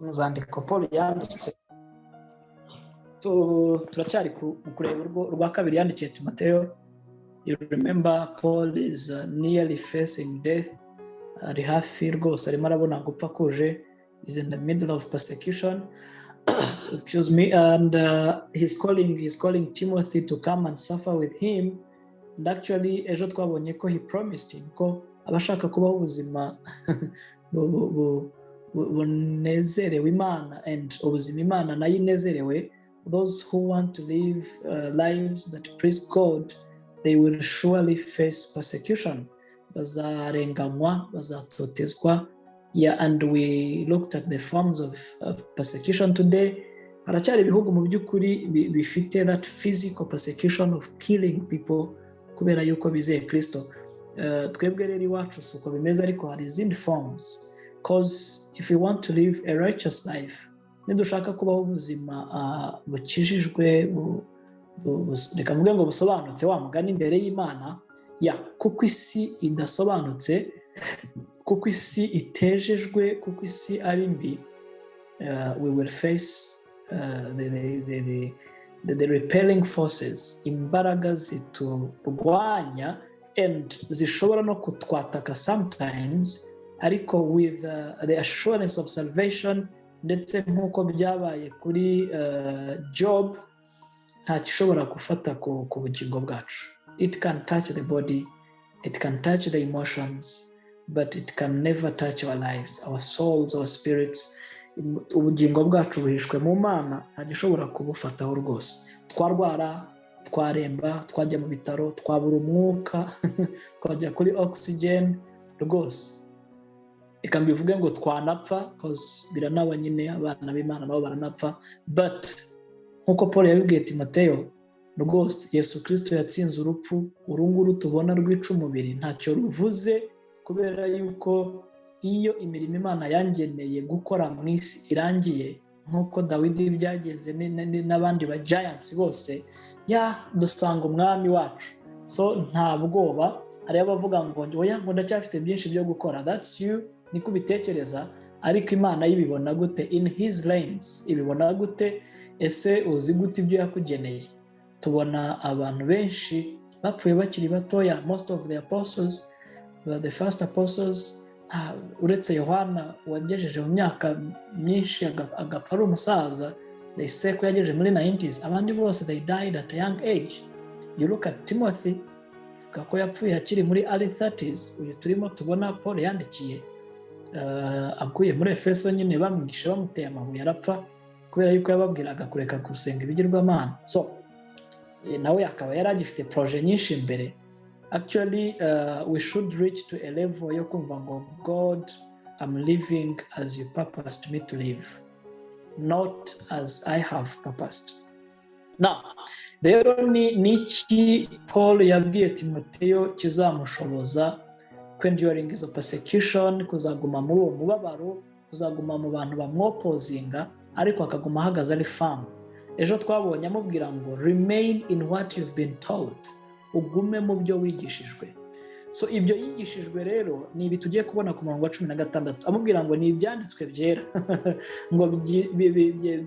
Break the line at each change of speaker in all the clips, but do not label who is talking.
Nzandiko Paul yanditse, turacyari kureba urwa kabiri yandikiye Timoteyo. You remember Paul is nearly facing death, ari hafi rwose, arimo arabona gupfa kuje, is in the middle of persecution, excuse me, and he's calling Timothy to come and suffer with him. And actually ejo twabonye ko he promised him ko abashaka kubaho ubuzima bunezerewe Imana and ubuzima Imana nayo inezerewe, those who want to live lives that please God, they will surely face persecution, bazarenganywa, bazatotezwa. Yeah, and we looked at the forms of persecution today. Haracyari ibihugu mu by'ukuri bifite that physical persecution of killing people kubera yuko bizeye Kirisito. Twebwe rero iwacu si uko bimeze, ariko hari izindi forms, 'cause if we want to live a righteous life, nidushaka kubaho ubuzima bukijijwe, reka mvuge ngo busobanutse wa mugani imbere y'Imana ya, kuko isi idasobanutse, kuko isi itejejwe, kuko isi ari mbi, we will face the repelling forces, imbaraga ziturwanya and zishobora no kutwataka sometimes, ariko with the assurance of salvation, ndetse nk'uko byabaye kuri Job, nta gishobora gufata ku bugingo bwacu. It can touch the body, it can touch the emotions, but it can never touch our lives, our souls, our spirits. Ubugingo bwacu buhishwe mu Mana, nta gishobora kubufataho rwose. Twarwara, twaremba, twajya mu bitaro, twabura umwuka, twajya kuri oxygen rwose, reka mbivuge ngo twanapfa, biranaba nyine, abana b'Imana nabo baranapfa. But nk'uko Paul yabibwiye Timoteyo rwose, Yesu Kirisito yatsinze urupfu. Uru nguru tubona rwica umubiri ntacyo ruvuze, kubera yuko iyo imirimo Imana yangeneye gukora mu isi irangiye, nk'uko Dawidi byagenze n'abandi ba giants bose, ya dusanga Umwami wacu. So nta bwoba. Hariyo abavuga ngo oya, ngo ndacyafite byinshi byo gukora. That's you, niko ubitekereza, ariko Imana yibibona gute? In his lens ibibona gute? Ese uzi gute ibyo yakugeneye? Tubona abantu benshi bapfuye bakiri batoya. Most of the apostles, the first apostles, uretse Yohana wagejeje mu myaka myinshi agapfa ari umusaza, they say ko yagejeje muri 90s, abandi bose they died at a young age. You look at Timothy, avuga ko yapfuye akiri muri early 30s. Uyu turimo tubona Paul yandikiye aguye muri Efeso nyine, bamwishe, bamuteye amabuye arapfa, kubera yuko yababwiraga kureka gusenga ibigirwamana. So nawe akaba yari agifite projet nyinshi imbere. Actually, we should reach to a level yo kumva ngo "God, I'm living as you purposed me to live, not as I have purposed." Now rero ni iki Paul yabwiye Timoteyo kizamushoboza kwenduringa izo persecution, kuzaguma muri uwo mubabaro, kuzaguma mu bantu bamwopozinga, ariko akaguma ahagaze ari firm? Ejo twabonye amubwira ngo "Remain in what you've been taught", ugume mu byo wigishijwe. So ibyo yigishijwe rero ni ibi tugiye kubona ku murongo wa 16, amubwira ngo ni ibyanditswe byera, ngo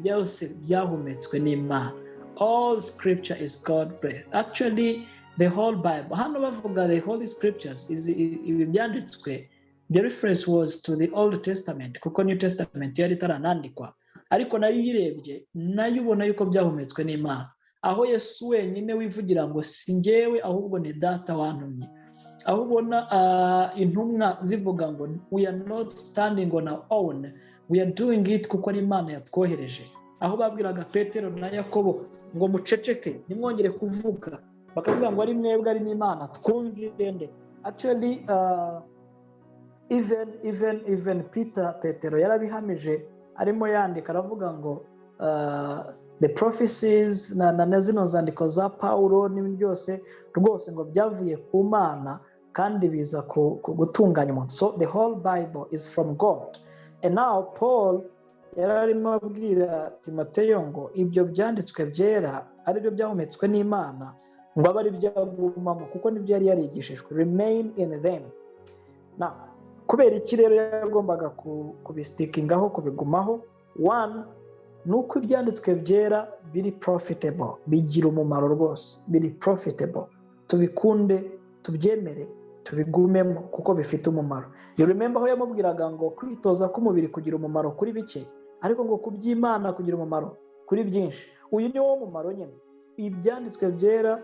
byose byahumetswe n'Imana. All scripture is God breathed. Actually, the whole Bible, hano bavuga the Holy Scriptures, ibi byanditswe, the reference was to the Old Testament, kuko New Testament yari itaranandikwa, ariko nayo uyirebye nayo ubona yuko byahumetswe n'Imana, aho Yesu wenyine wivugira ngo si ngewe, ahubwo ni Data wantumye, aho ubona intumwa zivuga ngo "We are not standing on our own, we are doing it kuko ari Imana yatwohereje", aho babwiraga Petero na Yakobo ngo muceceke, ntimwongere kuvuga, bakavuga ngo ari mwebwe, ari n'Imana, twumvire nde? Actually, even Peter, Petero yarabihamije, arimo yandika aravuga ngo the prophecies na zino nzandiko za Paulo n'ibindi byose rwose ngo byavuye ku Mana kandi biza gutunganya umuntu. So the whole Bible is from God. And now Paul yari arimo abwira Timoteyo ngo ibyo byanditswe byera, aribyo byahumetswe n'Imana, ngo abe ari byo agumamo, kuko nibyo yari yarigishijwe. Remain in them. Now Kubera iki rero yagombaga kubistickingaho, kubigumaho? One, ni uko ibyanditswe byera biri profitable, bigira umumaro rwose, biri profitable. Tubikunde, tubyemere, tubigumemo kuko bifite umumaro. You remember aho yamubwiraga ngo kwitoza k'umubiri kugira umumaro kuri bike, ariko ngo ku by'Imana kugira umumaro kuri byinshi. Uyu ni wo mumaro nyine. Ibyanditswe byera,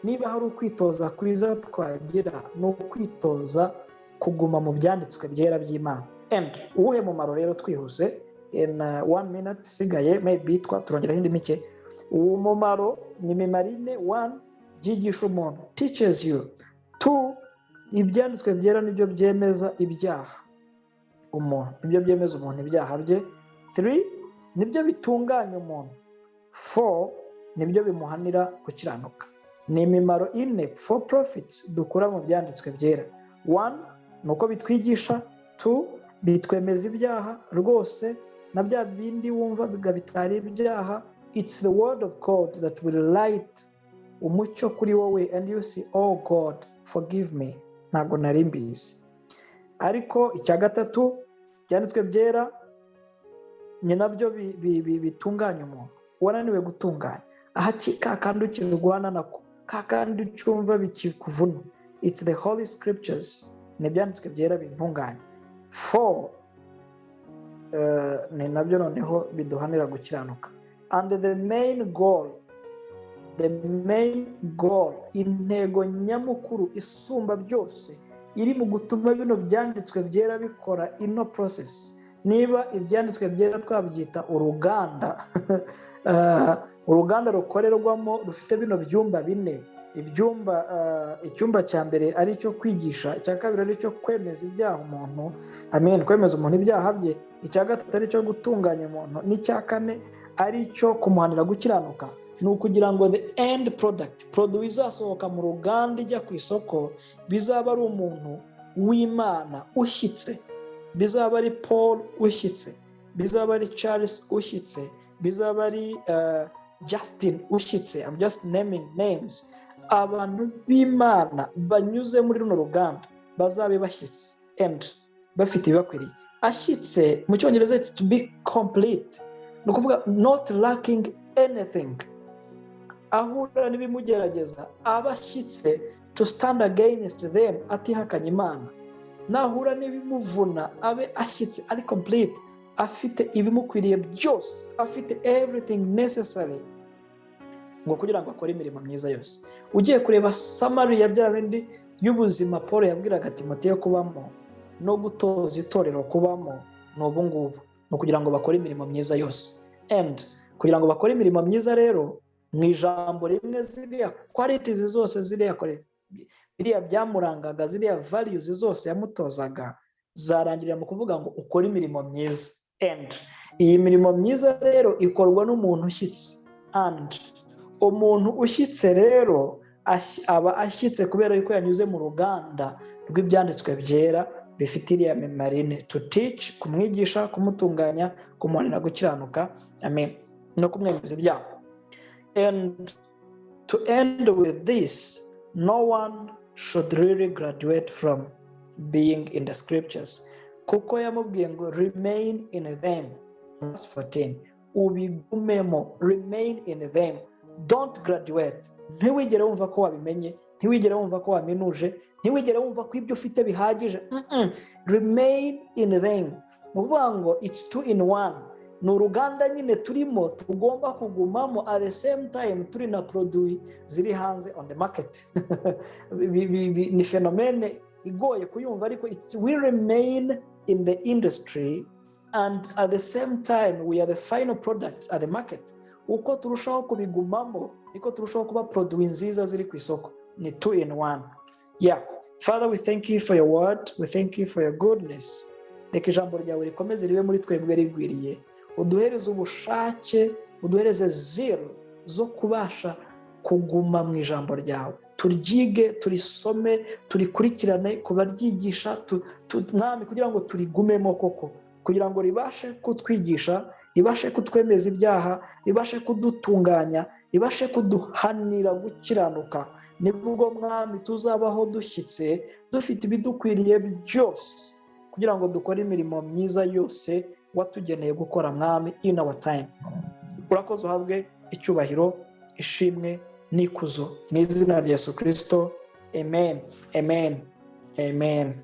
niba hari ukwitoza kwiza twagira, ni ukwitoza kuguma mu byanditswe byera by'Imana. And uwuhe mumaro rero? Twihuse, in one minute isigaye, maybe turongeraho indi mike. Uwo mumaro ni imimaro ine. One, byigisha umuntu, teaches you. Two, ibyanditswe byera nibyo byemeza ibyaha umuntu, nibyo byemeza umuntu ibyaha bye. Three, nibyo bitunganya umuntu. Four, nibyo bimuhanira gukiranuka. Ni imimaro ine, four profits dukura mu byanditswe byera. One, ni uko bitwigisha. Two, bitwemeza ibyaha rwose, na bya bindi wumva bitari ibyaha. It's the word of God that will light umucyo kuri wowe, and you see, "Oh God, forgive me, ntabwo nari mbizi." Ariko icya gatatu, byanditswe byera ni nabyo bitunganya umuntu wananiwe gutunganya aha, ka kandi ukirwana nako, ka kandi ucyumva bikikuvuna. It's the Holy Scriptures, ni ibyanditswe byera bintunganya. Four, ni nabyo noneho biduhanira gukiranuka. And the main goal, the main goal, intego nyamukuru isumba byose iri mu gutuma bino byanditswe byera bikora ino process, niba ibyanditswe byera twabyita uruganda, uruganda rukorerwamo, rufite bino byumba bine, ibyumba, icyumba cya mbere ari icyo kwigisha, icya kabiri ari icyo kwemeza ibyaha umuntu, amen, kwemeza umuntu ibyaha bye, icya gatatu ari icyo gutunganya umuntu, n'icya kane ari icyo kumuhanira gukiranuka, ni ukugira ngo the end product, produit izasohoka mu ruganda ijya ku isoko, bizaba ari umuntu w'Imana ushyitse, bizaba ari Paul ushyitse, bizaba ari Charles ushyitse, bizaba ari Justin ushyitse. I'm just naming names. Abantu b'Imana banyuze muri runo ruganda bazabe bashyitse and bafite ibibakwiriye. Ashyitse mu Cyongereza, it's to be complete, ni ukuvuga not lacking anything. Ahura n'ibimugerageza aba ashyitse to stand against them, atihakanye Imana. Nahura n'ibimuvuna abe ashyitse, ari complete, afite ibimukwiriye byose, afite everything necessary ngo kugira ngo akore imirimo myiza yose. Ugiye kureba summary ya bya bindi y'ubuzima Paul yabwiraga Timoteyo kubamo no gutoza itorero kubamo, ni ubu ngubu, ni ukugira ngo bakore imirimo myiza yose. And kugira ngo bakore imirimo myiza rero, mu ijambo rimwe, ziriya qualities zose, ziriya biriya byamurangaga, ziriya values zose yamutozaga, zarangirira mu kuvuga ngo ukore imirimo myiza. And iyi mirimo myiza rero ikorwa n'umuntu ushyitse. And umuntu ushyitse rero aba ashyitse kubera yuko yanyuze mu ruganda rw'ibyanditswe byera bifite iriya mimaro ine: to teach, kumwigisha, kumutunganya, kumuhanira gukiranuka, amen, no kumwemeza ibyaha. And to end with this, no one should really graduate from being in the scriptures, kuko yamubwiye ngo "Remain in them", verse 14, ubigumemo, remain in them, don't graduate. Ntiwigere wumva ko wabimenye, ntiwigere wumva ko waminuje, ntiwigere wumva ko ibyo ufite bihagije. Remain in them. Ni ukuvuga ngo it's two in one. Ni uruganda nyine turimo, tugomba kugumamo, at the same time turi na produit ziri hanze on the market. Ni phénomène igoye kuyumva, ariko we remain in the industry and at the same time we are the final products at the market. Uko turushaho kubigumamo, niko turushaho kuba produit nziza ziri ku isoko. Ni two in one. Yeah, Father, we thank you for your word, we thank you for your goodness. Reka ijambo ryawe rikomeze ribe muri twebwe rigwiriye. Uduhereze ubushake, uduhereze zeal zo kubasha kuguma mu ijambo ryawe, turyige, turisome, turikurikirane, kubaryigisha, Mwami, kugira ngo turigumemo koko, kugira ngo ribashe kutwigisha, ribashe kutwemeza ibyaha, ribashe kudutunganya, ribashe kuduhanira gukiranuka. Nibwo, Mwami, tuzabaho dushyitse, dufite ibidukwiriye byose, Kugira ngo dukore imirimo myiza yose watugeneye gukora, Mwami, in our time. Urakoze, uhabwe icyubahiro, ishimwe n'ikuzo mu izina rya Yesu Kirisito. Amen, amen, amen.